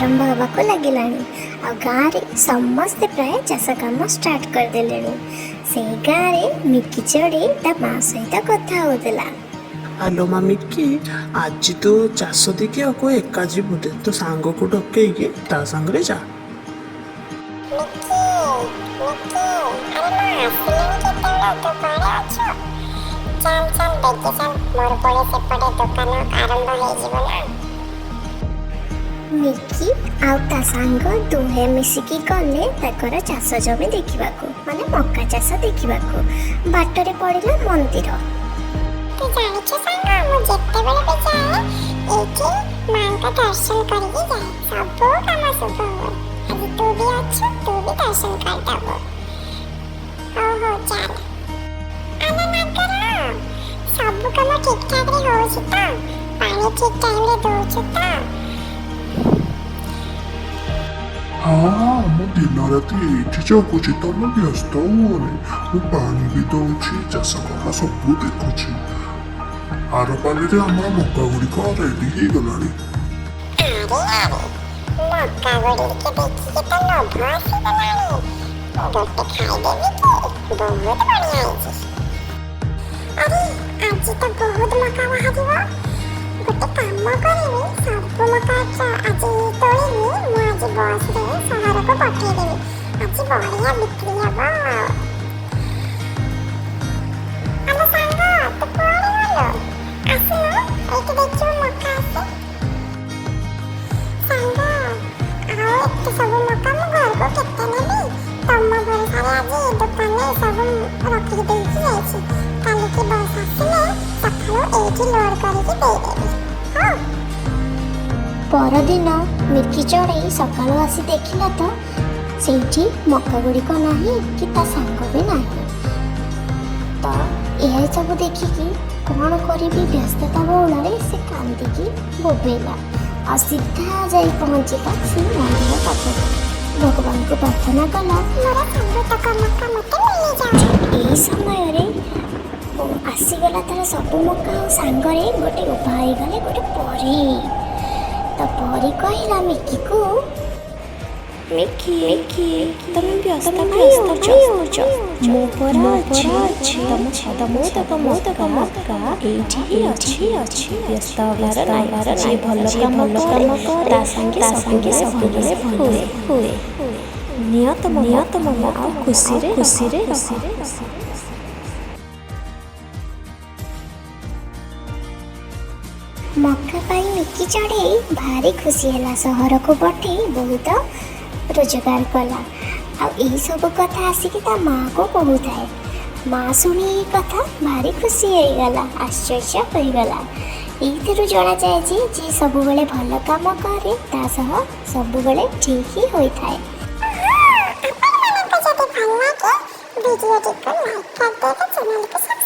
ଆରମ୍ଭ ହେବାକୁ ଲାଗିଲାଣି ଆଉ ଗାଁରେ ସମସ୍ତେ ପ୍ରାୟ ଚାଷ କାମ ଷ୍ଟାର୍ଟ କରିଦେଲେଣି। ସେଇ ଗାଁରେ ମିକି ଚଢ଼େଇ ତା ମା ସହିତ କଥା ହେଉଥିଲା। ଆଲୋ ମା ମିକି, ଆଜି ତୁ ଚାଷ ଦେଖିବାକୁ ଏକା ଯିବୁ? ତୋ ସାଙ୍ଗକୁ ଡକେଇକି ତା ସାଙ୍ଗରେ ଯା। ମିକି, ମିକି, ଆରେ ମୁଁ ଆସିଲିଣି କେତେବେଳୁ, ତୁ କୁଆଡ଼େ ଅଛୁ? ଚାଲ ଚାଲ, ବେଗି ଚାଲ, ମୋର ପୁଣି ସେପଟେ ଦୋକାନ ଆରମ୍ଭ ହେଇଯିବ ନା। ମିକି ଆଉ ତା ସାଙ୍ଗ ଦୁହେଁ ମିଶିକି ଗଲେ ତାଙ୍କର ଚାଷ ଜମି ଦେଖିବାକୁ, ମାନେ ମକା ଚାଷ ଦେଖିବାକୁ। ବାଟରେ ପଡ଼ିଲା ମନ୍ଦିର। ତୁ ଜାଣିଛୁ ସାଙ୍ଗ, ମୁଁ ଯେତେବେଳେ ବି ଯାଏ ଏଇଠି ମାଙ୍କ ଦର୍ଶନ କରିକି ଯାଏ, ସବୁ କାମ ଶୁଭ ହୁଏ। ଆଜି ତୁ ବି ଅଛୁ, ତୁ ବି ଦର୍ଶନ କରିଦବୁ। ହଉ ହଉ, ଚାଲ। ଆଲୋ ନାଗର, ସବୁ କାମ ଠିକ ଠାକରେ ହଉଛି ତ? ପାଣି ଠିକ ଟାଇମରେ ଦଉଛୁ ତ? ହଁ, ମୁଁ ଦିନ ରାତି ଏଇଠି ଜଗୁଛି, ତମେ ବ୍ୟସ୍ତ ହୁଅନି। ମୁଁ ପାଣି ବି ଦଉଛି, ଚାଷ କାମ ସବୁ ଦେଖୁଛି। ଆର ପାଳିରେ ଆମର ମକା ଗୁଡ଼ିକ ରେଡି ହେଇଗଲାଣି। ଆରେ ଆରେ, ମକା ଗୁଡ଼ିକ ଦେଖିକି ତ ଲୋଭ ଆସିଗଲାଣି। ଗୋଟେ ଖାଇଦେବି କି? ବହୁତ ବଢ଼ିଆ ହେଇଛି। ଆରେ, ଆଜି ତ ବହୁତ ମକା ବାହାରିବ। ଗୋଟେ କାମ କରିବି, ସବୁ ମକା ଆଜି ତୋଳିବି, ମୁଁ ଆଜି ବସରେ ସହରକୁ ପଠେଇଦେବି। ଆଜି ବଢ଼ିଆ ବିକ୍ରି ହବ। ଆଲୋ ସାଙ୍ଗ, ତୁ କୁଆଡ଼େ ଗଲୁ? ଆସୁନୁ, ଏଇଠି ଦେଖିବୁ ମକା ଆସେ। ସାଙ୍ଗ, ଆଉ ଏତେ ସବୁ ମକା ମୁଁ ଘରକୁ କେତେ ନେବି? ତମ ଭରସାରେ ଆଜି ଦୋକାନରେ ସବୁ ରଖିକି ଦେଇକି ଯାଇଛି। କାଲିକି ବସ୍ ଆସିଲେ ସକାଳୁ ଏଇଠି ଲୋଡ୍ କରିକି ଦେଇଦେବି, ହଉ? ପରଦିନ ମିକି ଚଢ଼େଇ ସକାଳୁ ଆସି ଦେଖିଲା ତ ସେଇଠି ମକା ଗୁଡ଼ିକ ନାହିଁ କି ତା ସାଙ୍ଗ ବି ନାହିଁ। ତ ଏହା ସବୁ ଦେଖିକି କ'ଣ କରିବି ବ୍ୟସ୍ତତା ବହୁଳରେ ସେ କାନ୍ଦିକି ବୋବେଇଲା ଆଉ ସିଧା ଯାଇ ପହଞ୍ଚିଲା ସେ ମନ୍ଦିର ପାଖରେ। ଭଗବାନଙ୍କୁ ପ୍ରାର୍ଥନା କଲା, ମୋର ସବୁତକ ମକା ମତେ ମିଳିଯାଉ। ଏହି ସମୟରେ ଆସିଗଲା ତାର ସବୁ ମକା ଆଉ ସାଙ୍ଗରେ ଗୋଟେ ଉଭା ହେଇଗଲେ ଗୋଟେ ପରୀ। ତ ପରୀ କହିଲା ମିକିକୁ, ମିକି, ମିକି, ତମେ ବ୍ୟସ୍ତ କାଇଁ ହଉଛ? ମୁଁ ପରା ଅଛି, ତମ ସବୁତକ ମକା ଏଇଠି ହିଁ ଅଛି। ବ୍ୟସ୍ତ ହବାର ନାହିଁ। ଯିଏ ଭଲ କାମ କରେ ତା ସାଙ୍ଗେ ସବୁବେଳେ ଭଲ ହୁଏ। ନିଅ ତମ ଆଉ ଖୁସିରେ ଖୁସିରେ ରହ। ମକା ପାଇଁ ମିକି ଚଢ଼େଇ ଭାରି ଖୁସି ହେଲା। ସହରକୁ ପଠେଇ ବହୁତ ରୋଜଗାର କଲା ଆଉ ଏଇସବୁ କଥା ଆସିକି ତା ମାଆକୁ କହୁଥାଏ। ମା ଶୁଣି ଏଇ କଥା ଭାରି ଖୁସି ହେଇଗଲା, ଆଶ୍ଚର୍ଯ୍ୟ ହୋଇଗଲା। ଏଇଥିରୁ ଜଣାଯାଏ ଯେ ଯିଏ ସବୁବେଳେ ଭଲ କାମ କରେ ତା ସହ ସବୁବେଳେ ଠିକ୍ ହିଁ ହୋଇଥାଏ। ଆପଣମାନଙ୍କୁ ଯଦି ଭଲ ଲାଗେ, ଭିଡ଼ିଓଟିକୁ ଲାଇକ୍ କରିଦେବେ, ଚ୍ୟାନେଲକୁ ସବସ୍କ୍ରାଇବ୍